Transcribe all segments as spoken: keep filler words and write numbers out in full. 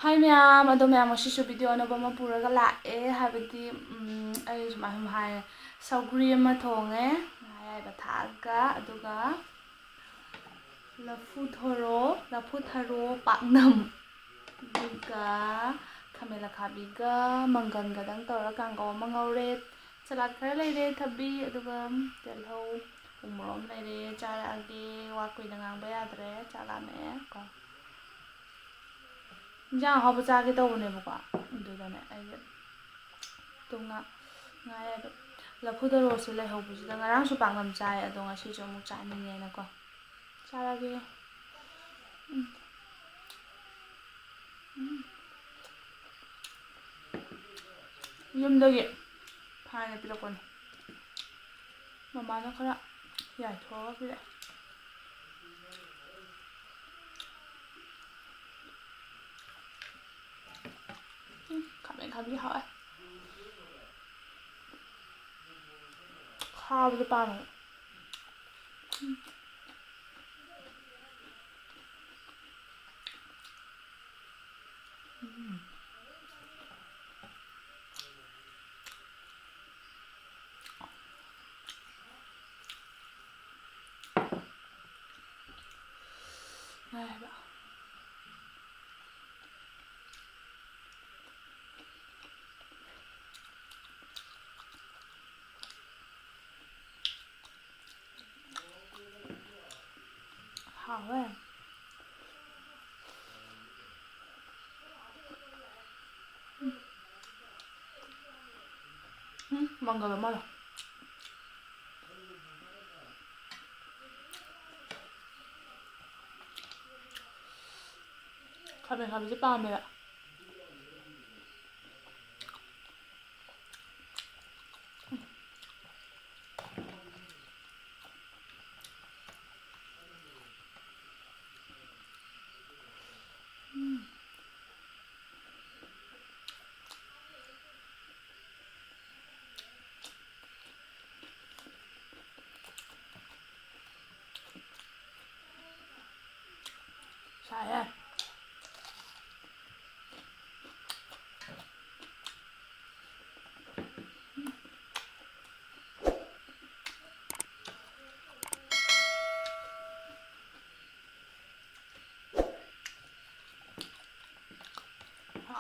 ꯍꯥꯏ ꯃꯌꯥꯝ, ꯑꯗꯣ ꯃꯌꯥꯝ ꯉꯁꯤꯁꯨ ꯚꯤꯗꯤꯑꯣ ꯑꯅꯧꯕ ꯑꯃ ꯄꯨꯔꯒ ꯂꯥꯛꯑꯦ꯫ ꯍꯥꯏꯕꯗꯤ, ꯎꯝ, ꯑꯩ ꯁꯨꯃꯥꯏꯅ ꯁꯨꯝ ꯍꯥꯏ, ꯁꯧꯒ꯭ꯔꯤ ꯑꯃ ꯊꯣꯡꯉꯦ, ꯉꯥ ꯑꯌꯥꯏꯕ ꯊꯥꯛꯑꯒ, ꯑꯗꯨꯒ ꯂꯐꯨ ꯊꯣꯔꯣ, ꯂꯐꯨ ꯊꯔꯣ ꯄꯥꯛꯅꯝ, ꯑꯗꯨꯒ ꯈꯥꯃꯦꯟ ꯑꯈꯥꯕꯤꯒ ꯃꯪꯒꯟꯒꯗꯪ ꯇꯧꯔꯒ ꯀꯥꯡꯒꯧ ꯑꯃ ꯉꯧꯔꯦ꯫ ꯁꯂꯥꯗ ꯈꯔ ꯂꯩꯔꯦ, ꯊꯕꯤ, ꯑꯗꯨꯒ ꯇꯤꯜꯍꯧ, ꯎ ꯃꯣꯔꯣꯛ ꯑꯃ ꯂꯩꯔꯦ꯫ ꯆꯥꯔꯛꯑꯒꯦ, ꯋꯥ ꯀꯨꯏꯅ ꯉꯥꯡꯕ ꯌꯥꯗ꯭ꯔꯦ, ꯆꯥꯛ ꯂꯥꯝꯃꯛꯑꯦ ꯀꯣ꯫ ꯏꯟꯖꯥꯡ ꯑꯍꯥꯎꯕ ꯆꯥꯒꯦ ꯇꯧꯕꯅꯦꯕꯀꯣ, ꯑꯗꯨꯗꯅꯦ ꯑꯩꯁꯦ ꯇꯨ ꯉꯥ-, ꯉꯥ ꯑꯌꯥꯏꯕ, ꯂꯐꯨ ꯊꯔꯣꯁꯦ ꯂꯩꯍꯧꯕꯁꯤꯗ, ꯉꯔꯥꯡꯁꯨ ꯄꯥꯛꯅꯝ ꯆꯥꯏ, ꯑꯗꯣ ꯉꯁꯤꯁꯨ ꯑꯃꯨꯛ ꯆꯥꯅꯤꯡꯉꯦꯅꯀꯣ꯫ ꯆꯥꯔꯒꯦ꯫ ꯎꯝ꯫ ꯎꯝ꯫ ꯌꯨꯝꯗꯒꯤ ꯐꯥꯅ ꯄꯤꯔꯛꯄꯅꯦ꯫ ꯃꯃꯥꯅ ꯈꯔ ꯌꯥꯏꯊꯣꯛꯑꯒ ꯄꯤꯔꯛꯑꯦ꯫ ꯎꯝ, ꯈꯥꯃꯦꯟ ꯑꯈꯥꯕꯤ ꯍꯥꯎꯋꯦ꯫ ꯈꯥꯕꯗꯣ ꯄꯥꯝꯃꯦ꯫ ꯎꯝ꯫ ꯎꯝ꯫ ꯉꯥꯏ ꯍꯥꯏꯕ꯫ ꯍꯥꯎꯋꯦ꯫ ꯎꯝ, ꯃꯪꯒꯜ ꯑꯃ ꯂꯩ꯫ ꯈꯥꯃꯦꯟ ꯑꯈꯥꯕꯤꯁꯦ ꯄꯥꯝꯃꯦꯕ꯫ ꯁꯥꯏꯍꯦ꯫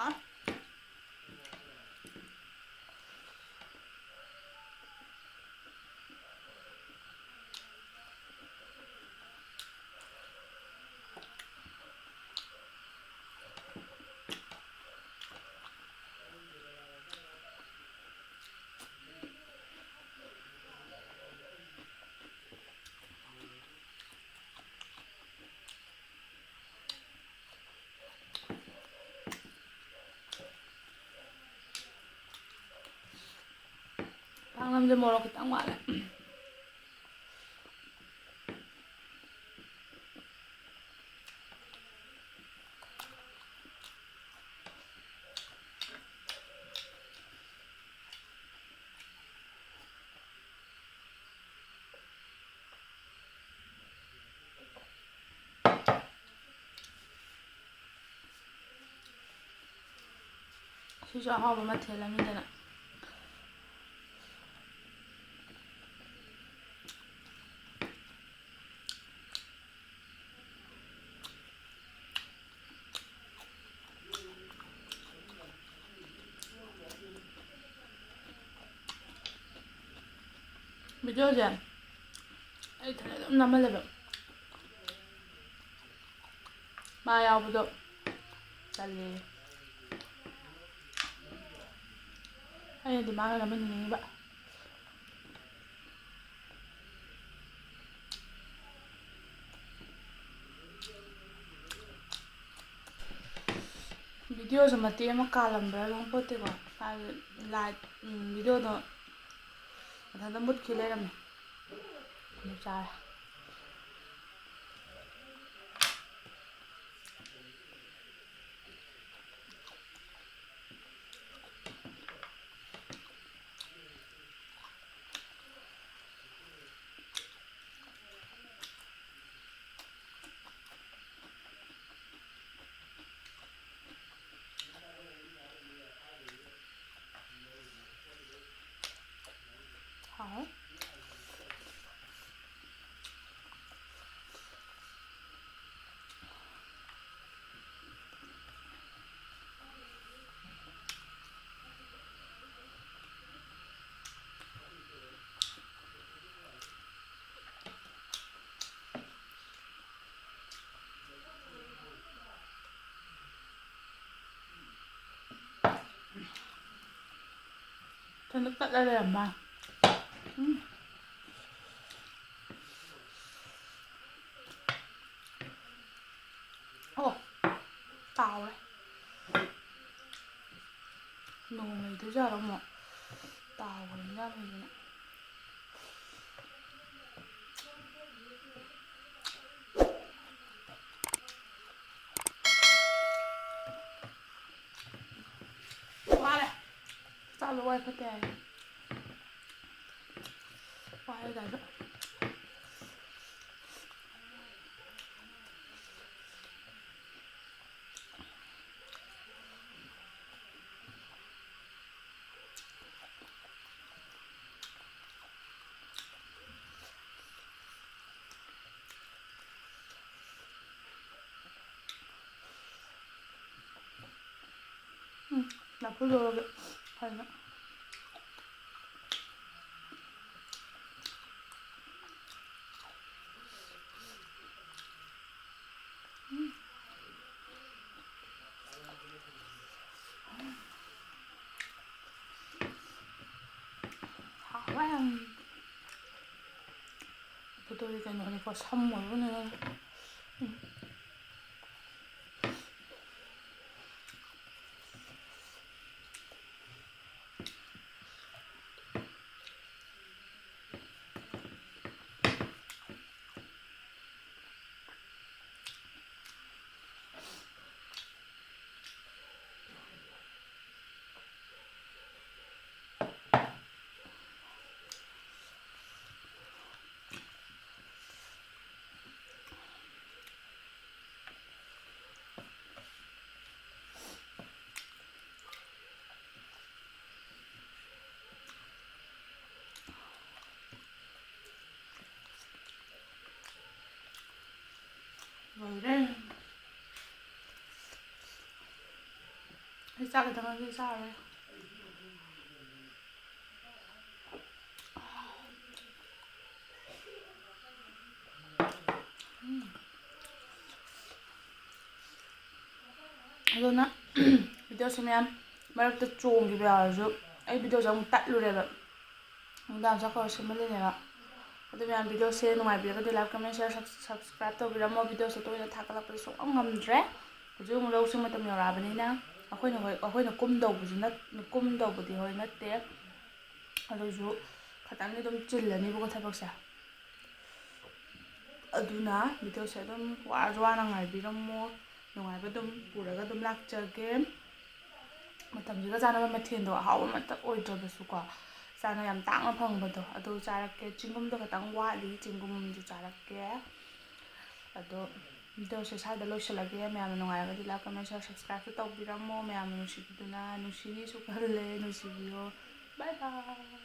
ꯑꯥ꯫ ꯄꯥꯛꯅꯝꯁꯦ ꯃꯣꯔꯣꯛ ꯈꯤꯇꯪ ꯋꯥꯠꯂꯦ꯫ ꯁꯤꯁꯨ ꯑꯍꯥꯎꯕ ꯃꯊꯦꯜ ꯑꯃꯅꯤꯗꯅ꯫ ꯚꯤꯗꯤꯑꯣꯁꯦ ꯑꯩ ꯏꯊꯟꯗ ꯑꯗꯨꯝ ꯅꯝꯍꯜꯂꯦꯕ꯫ ꯃꯥ ꯌꯥꯎꯕꯗꯣ ꯇꯜꯂꯦ꯫ ꯑꯩꯅꯗꯤ ꯃꯥꯒ ꯅꯝꯍꯟꯅꯤꯡꯉꯤꯕ꯫ ꯚꯤꯗꯤꯑꯣꯁꯨ ꯃꯇꯦꯛ ꯑꯃ ꯀꯥꯜꯂꯝꯕ꯭ꯔꯥ ꯈꯪꯄꯣꯠꯇꯦꯀꯣ꯫ ꯍꯥꯏꯕꯗꯤ ꯂꯥꯏꯠ, ꯎꯝ, ꯚꯤꯗꯤꯑꯣꯗꯣ ꯃꯊꯟꯇ ꯃꯨꯠꯈꯤ ꯂꯩꯔꯝꯃꯦ꯫ ꯑꯃꯨꯛ ꯆꯥꯔꯦ꯫ ꯍꯥꯎ꯫ ꯐꯖꯅ ꯀꯠꯂ ꯂꯩꯔꯝꯕ꯫ ꯎꯝ꯫ ꯑꯣ, ꯇꯥꯎꯔꯦ꯫ ꯅꯣꯡ ꯂꯩꯗꯣꯏꯖꯥꯠꯂꯣ ꯑꯃꯨꯛ? ꯇꯥꯎꯕꯅꯤꯅ ꯑꯃꯨꯛ꯫ ꯋꯥꯔꯦ꯫ ꯆꯥꯕ ꯋꯥꯏ ꯐꯠꯇꯦ ꯍꯥꯏ꯫ ꯋꯥꯔꯦ ꯗꯥꯏꯗꯣ꯫ ꯎꯝ, ꯂꯐꯨ ꯂꯧꯔꯒꯦ꯫ ꯐꯖꯅ꯫ ꯎꯝ꯫ ꯍꯥꯎꯋꯦ ꯌꯥꯝ꯫ ꯐꯣꯇꯣꯗꯤ ꯀꯩꯅꯣꯅꯤꯀꯣ, ꯁꯝ ꯑꯣꯏꯕꯅꯤꯅ꯫ ꯎꯝ꯫ ꯂꯣꯏꯔꯦ꯫ ꯑꯩ ꯆꯥꯛ ꯈꯤꯇꯪ ꯉꯁꯤ ꯆꯥꯔꯦ꯫ ꯎꯝ꯫ ꯑꯗꯨꯅ videoꯁꯦ ꯃꯌꯥꯝ ꯃꯔꯛꯇ ꯆꯣꯡꯈꯤꯕ ꯌꯥꯎꯔꯁꯨ, ꯑꯩ videoꯁꯦ ꯑꯃꯨꯛ ꯇꯠꯂꯨꯔꯦꯕ, ꯅꯨꯡꯗꯥꯡ ꯆꯥꯛ ꯈꯔ ꯁꯦꯝꯍꯜꯂꯤꯅꯦꯕ꯫ ꯑꯗꯨ ꯃꯌꯥꯝ videoꯁꯦ ꯅꯨꯡꯉꯥꯏꯕꯤꯔꯒꯗꯤ like, comment, share, sub- subscribe ꯇꯧꯕꯤꯔꯝꯃꯣ꯫ Videoꯁꯦ ꯇꯣꯏꯅ ꯊꯥꯒꯠꯂꯛꯄꯗꯤ ꯁꯨꯡꯉꯝ ꯉꯝꯗ꯭ꯔꯦ꯫ ꯍꯧꯖꯤꯛ ꯑꯃꯨꯛ ꯂꯧꯁꯤꯡ ꯃꯇꯝ ꯌꯧꯔꯛꯑꯕꯅꯤꯅ ꯑꯩꯈꯣꯏꯅ ꯍꯣꯏ ꯑꯩꯈꯣꯏꯅ ꯀꯨꯝꯗꯧꯕꯁꯨ ꯅꯠ ꯀꯨꯝꯗꯧꯕꯗꯤ ꯍꯣꯏ ꯅꯠꯇꯦ, ꯑꯗꯨꯁꯨ ꯈꯇꯪꯗꯤ ꯑꯗꯨꯝ ꯆꯤꯜꯂꯅꯤꯕꯀꯣ ꯊꯕꯛꯁꯦ꯫ ꯑꯗꯨꯅ videoꯁꯦ ꯑꯗꯨꯝ ꯋꯥꯔꯁꯨ ꯋꯥꯅ ꯉꯥꯏꯕꯤꯔꯝꯃꯣ꯫ ꯅꯨꯡꯉꯥꯏꯕ ꯑꯗꯨꯝ ꯄꯨꯔꯒ ꯑꯗꯨꯝ ꯂꯥꯛꯆꯒꯦ꯫ ꯃꯇꯝꯁꯤꯒ ꯆꯥꯟꯅꯕ ꯃꯊꯦꯜꯗꯣ ꯑꯍꯥꯎꯕ ꯑꯃꯇ ꯑꯣꯏꯗ꯭ꯔꯕꯁꯨꯀꯣ, ꯆꯥꯅ ꯌꯥꯝ ꯇꯥꯡꯅ ꯐꯪꯕꯗꯣ ꯑꯗꯨ ꯆꯥꯔꯛꯀꯦ꯫ ꯆꯤꯡꯒꯨꯝꯗꯣ ꯈꯤꯇꯪ ꯋꯥꯠꯂꯤ, ꯆꯤꯡꯒꯨꯝꯁꯨ ꯆꯥꯔꯛꯀꯦ꯫ ꯑꯗꯣ videoꯁꯦ ꯁ꯭ꯋꯥꯏꯗ ꯂꯣꯏꯁꯤꯜꯂꯒꯦ꯫ ꯃꯌꯥꯝꯅ ꯅꯨꯡꯉꯥꯏꯔꯒꯗꯤ like, comment, share, subscribeꯁꯨ ꯇꯧꯕꯤꯔꯝꯃꯣ꯫ ꯃꯌꯥꯝꯅ ꯅꯨꯡꯁꯤꯕꯤꯗꯨꯅ ꯅꯨꯡꯁꯤꯅꯤꯁꯨ ꯈꯜꯂꯦ꯫ ꯅꯨꯡꯁꯤꯕꯤꯌꯣ꯫ Bye bye꯫